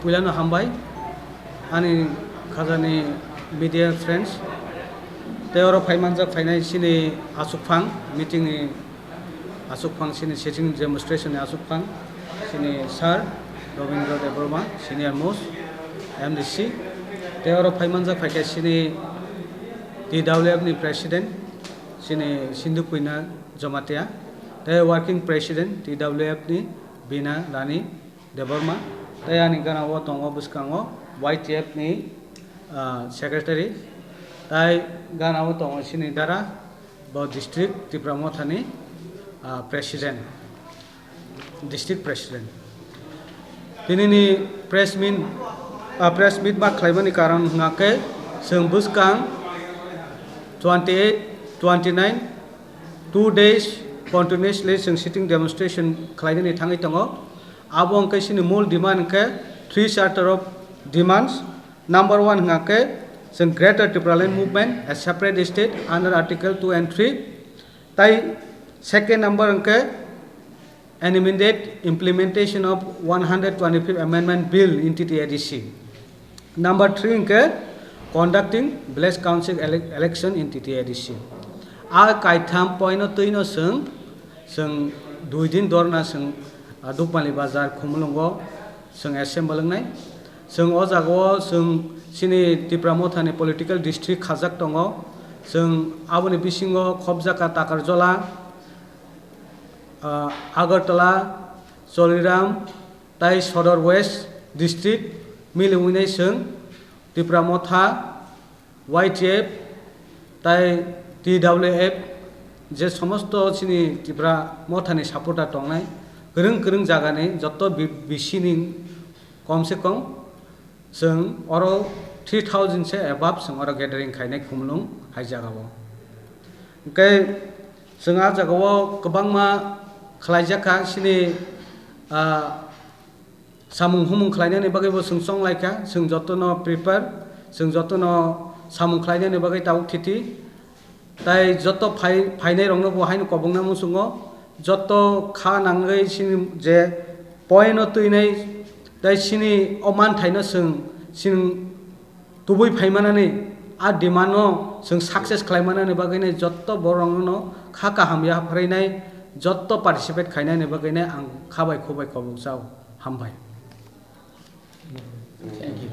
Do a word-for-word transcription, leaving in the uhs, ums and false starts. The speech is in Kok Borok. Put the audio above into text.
Puilano hambai ani khajani media friends, tei oro phaimanjak phainai chini achukphang meeting ni achukphang, chini sitting demonstration ni achukphang, chini sir Robindra Debbarma, senior most M D C, tei oro phaimanjak phaikha chini T W F ni president, chini Sindhu Puina Jamatia, tei working president T W F ni Bina Rani Debbarma, tei ani gana o tongo bwskango Y T F ni, ah, secretary, tei gana o tongo chini dara, bo district Tipra Motha ni, ah, president, district president. Tini ni press meet, ah, press meet ma khlaimani karon hwnkha khe chwng bwskang twenty eight, twenty nine, two days continuously chwng sitting demonstration khlainani thangwi tongo. Abo hwnkhe chini mul demand hwnkhe three charter of demands. Number one hwnkhe chwng Greater Tipraland Movement, a separate state under Article two and three. Tai second number hwnkhe an immediate implementation of one hundred twenty-fifth Amendment Bill in T T A D C. Number three hwnkhe conducting Village Council ele-, election in T T A D C. A kaitham point no twino chwng, chwng dui din dorna chwng, ah, Dukmali Bazar Khumulwngo chwng assemble wngnai. Chwng o jagao chwng chini Tipra Mothani political district khajak tongo. Chwng aboni bisingo Khobjaka, Takarjola, ah, Agartala, Choliram, tai Sodor West District mili winai chwng Tipra Motha, Y T F, tai T W F, je somosto chini Tipra Mothani supporter tongnai, kwrwng kwrwng jagani joto bi-, bisini kom se kom chwng oro three thousand se above chwng oro gathering khainai Khumulwng hai jagao. Hwnkhe chwng a jagao kwbangma khlaijak kha, chini, ah, samung humung khlainani bagwi bo chwng chonglaikha, chwng jotono prepare, chwng jotono samung khlainani bagwi tabuk thiti. Tai joto phai-, phainai rokno bo haino kobongna muchungo, joto kha nangwi chini je point no twinai, tai chini o manthaino chwng, chwng tubui phaimanani, a demand no chwng success khlaimanani bagwino joto borokno kha kaham yapharwi nai, joto participate khainani bagwino ang kha bai khuk bai kobok chao. Hambai. Thank you.